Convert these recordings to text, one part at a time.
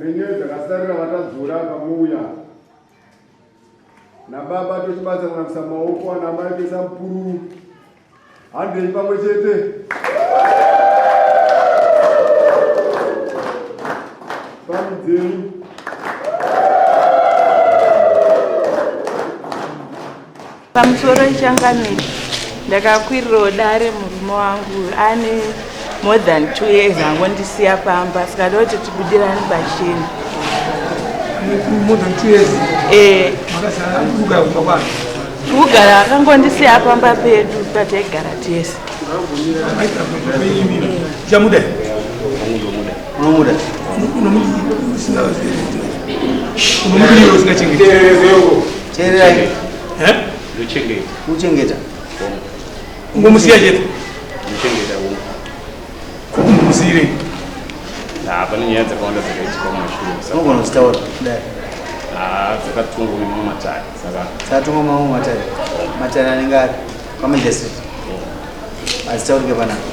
Dzenyu dzakasarira vatadzora pamuuya nababa tochibatsa kunamisa maoko ana mai kuisa mupururu handei pamwe chete. Pami dzenyu. Pamusoro changamire, ndakakwirirawo dare murume wangu ane more than 2 years angondisiya pamba saka ndoda kuti tibudirane pachena. More than 2 years? Eh. Makasara kugara kumba kwake? Kugara akangondisiya pamba pedu pataigara tese. Chamuda? Unomuda? Unomuda usingachengeti. Teererai. Eh? Ndochengeta. Uchengeta. Ungomusiya chete. Ndochengeta hongu. Kumumusire. Ah, pane nyaya dzakawanda dzakaitika mumashure. Unogona kuzitaura kudai. Ah, dzakatongwa nemamwe matare. Saka dzakatongwa mamwe matare. Matare anenge ari kwaMajestic. Hadzitaurike panapa.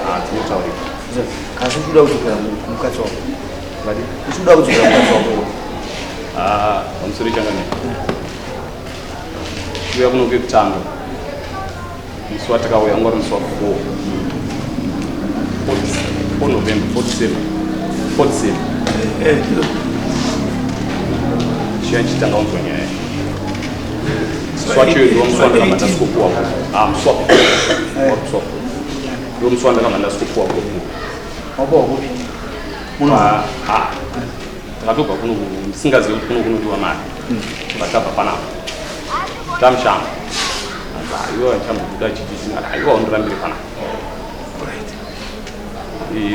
Ah, dzinotaurika. Kasi uchikuda kudzokera mukadzi wako. Uchikuda kudzokera mukadzi wako. Ah, pamusoro changamire. Kuuya kuno kwekutanga. Musi watakauya wanga uri musi wa 4. 4 November, 4 December. 4 December. Eh, Chiya chitanga kunzwa nyaya. Musi wacho ndiwo musi wandakabva ndasikopuwa. Ah, musi wa 4. Musi wa 4. Ndiwo musi wandakabva ndasikopuwa kopuwa. Wapuwa kupi? Muno. Ah, ah. Takatobva kuno ndisingazivi kuti kuno kunodiwa mari. Takabva panapa. Tamushamba. Aiwa chambobuda chichi aiwa undirambire panapa.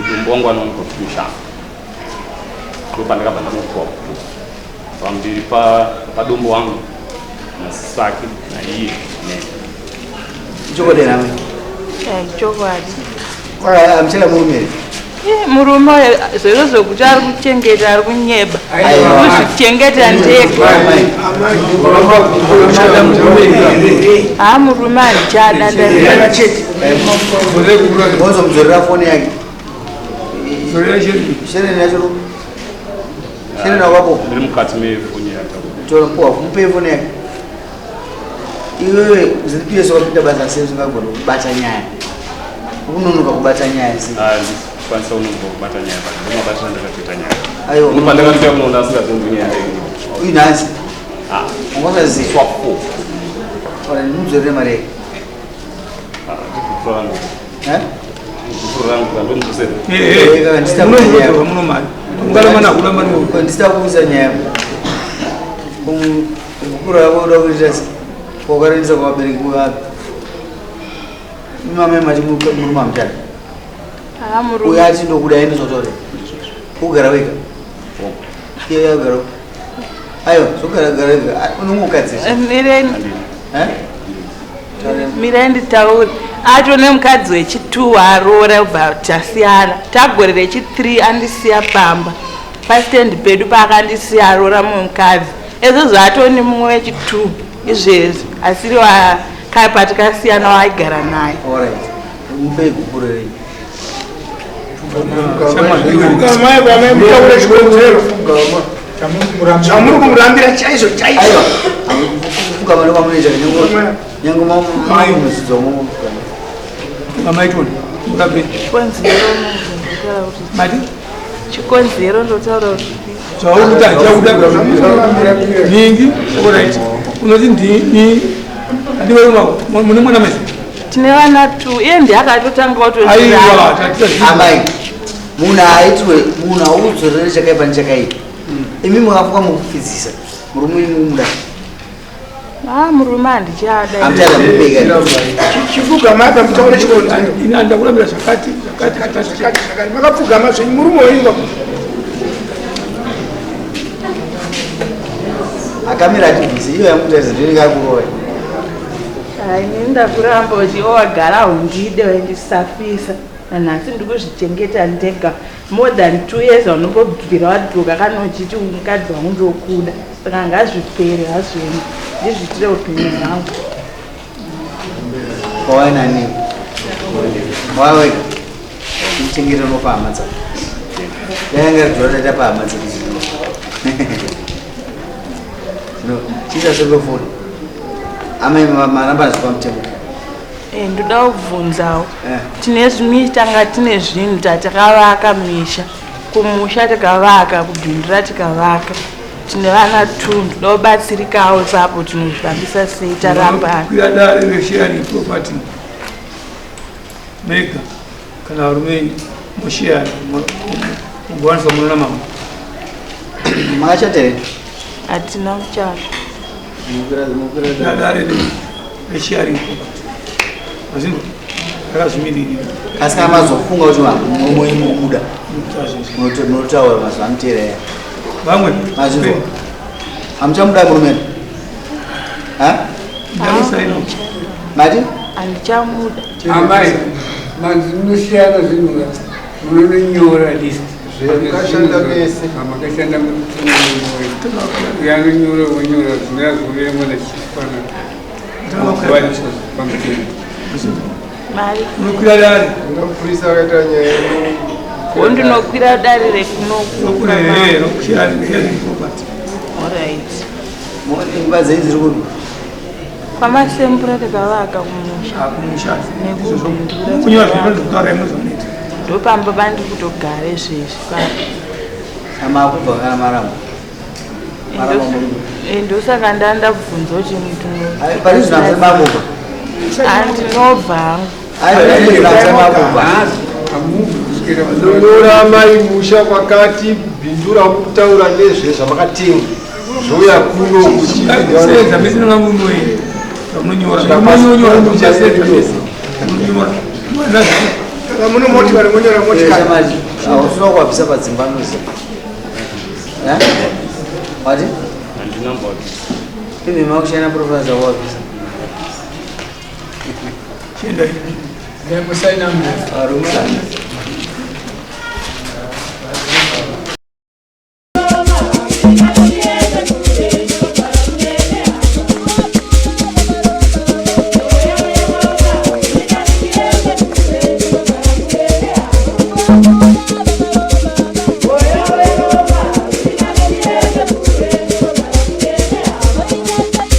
Dombo wangu anoonekwa kuti mushamba. Ndopandakabva ndamupuwa pamberi padombo wangu nasisi vake naiye neni. Chokwadi here amai? Chokwadi. Amuchada murume here? Murume zvero zvekuti ari kuchengeta ari kunyeba. Kuzvichengeta ndega. Ha murume handichada. Wozomudzorera foni yake. Shereni yacho. Shereni wakapo. Ndiri mukati mefoni yake. Tora puwa mupe foni yake. Iwewe ziripiyeso wakapinda basa sei usingagoni kubata nyaya? Unonoka kubata nyaya sei? Ah, ndikwanisa unonoka kubata nyaya but ndomabatira ndakatoita nyaya. Aiwa. Unopa ndakatoita kunoona asingazonzwi nyaya iyi. Uyu nhasi. Ah. Ungasaziva. Swap four. Ora ndimudzorere mari yake. Ah, ndikupura rangu. Eh? Ndikupura rangu ndomudzosera. Eh, eh. Munomudzorera muno mari. Ungaramba nakula mari. Ndisita kuuza nyaya. Kukura yako uda kuita sei? Wakaendesa kuvabereki vapi? Mama mati murume amuchada. Ah, murume. Uyo ati ndokuda ende zotore. Kugara wega. Iye yagara. Ayo, zogara gara wega. Unongokadzi. Mireni. Eh? Mireni nditaure. Ato nemukadzi wechi2 aroora ubva tasiyana. Tagore rechi3 andisiya pamba. Pastand pedu paakandisiya aroora mumwe mukadzi. Ezvo atoni mumwe wechi2 izvezvi asiri wa patikasiyana waaigara naye. Alright. Mupe gupuro renyu. Mutaure chikonzero chamuri kumurambira chaizvo chaizvo. Aiwa. Kupfugama ndokwamunoita nyange mamuzidzwa mumupfugama. Mamaitoni. Murambire. Chikonzero ndotaura kuti Mati? chikonzero ndotaura kuti Zvauri kuti handichakuda ningi alright. Unoti ndini handiwe mune mwana mese. tine vana 2 iye ndiye akatotanga Aiwa, kutotiramba. tatita Amai, munhu haaitwe, munhu haudzorere chakaipa nechakaipa. Imi mukafuka mukupfidzisa, murume imi mumuda. Ah, murume handichada. Hamuchada mupeka. Chipfugama apa mutaure chikonzero. Ini handakurambira zvakati zvakati zvakati. Zvakati zvakati makapfugama zvenyu murume wenyu Akamira achibvisa iyo yamukutarisa ndiyo inenge akuroya. Ini ndakuramba kuti iwe wagara hundide waindisafisa nanhasi ndiri kuzvichengeta ndega more than 2 years unombobvira wadzoka kana uchiti mukadzi wangu ndokuda saka ngazvipere hazveni ndizviitire upenyu hwangu. Wauya nani? Wauya wega. Kuchengeta unopa hama dzako. Dai anga ridhora daita pa hama dzako. Chiita sembefoni. Amai maramba zvipa mutemo. Eh, ndoda kubvunzawo. Tine zvimwe tanga tine zvinhu tatakavaka misha. Kumusha tikavaka, kubhindura tikavaka. Tine vana 2 ndoda kubatsirikawo ipapo tinozvifambisa sei tarambana. Kwira dare resharing property. Mega kana varume moshare mugowaniswa muno namama. Makachata here? Hatina muchato. Mukwira dare resharing property. Mazvinzwa? Rakazvimiririra. Kasi kana mazofunga kuti murume wenyu mukuda munotaura mazuva anoteera aya. Vamwe. Mazvinzwa? Hamuchamuda murume? Ha? Mati? Handichamuda. Amai, manzi munosiyana zvinhu munonyora list Makashanda mese. Makashanda uyo anonyora wonyora zvinouya zvoverengwa nachifana kuwaniswa pamutemo. Mari. Unokwira dare. Mapurisa akaita nyaya Ko ndinokwira dare rekuno. Rokusharing property. Alright. Imba dzenyu dziri kupi? Kwamasembura takavaka kumusha. Kumusha. Nekubhindura. Kunyora zvino zvekutaura imwe. Ndopamba pandiri kutogara izvezvi papa. Amakubva kana maramba? Ndosaka ndandabvunza kuti Pari zvino hamusati makubva? Handinobva hangu. Pari zvino hamusati makubva? Ndonyora amai musha kwakati bhindura kutaura nezve zvamakatenga zvouya kuno Kusedza mese nangamunoenda. Munonyora. Munonyora muchasedza mese. Munonyora. Kana mune motikari monyora motikari. Hausina kuwabvisa padzimba noziva. Wati? Handina mbabvisa. Imi makushanda profesa wabvisa. Chienda. Ndaimusaina Varume.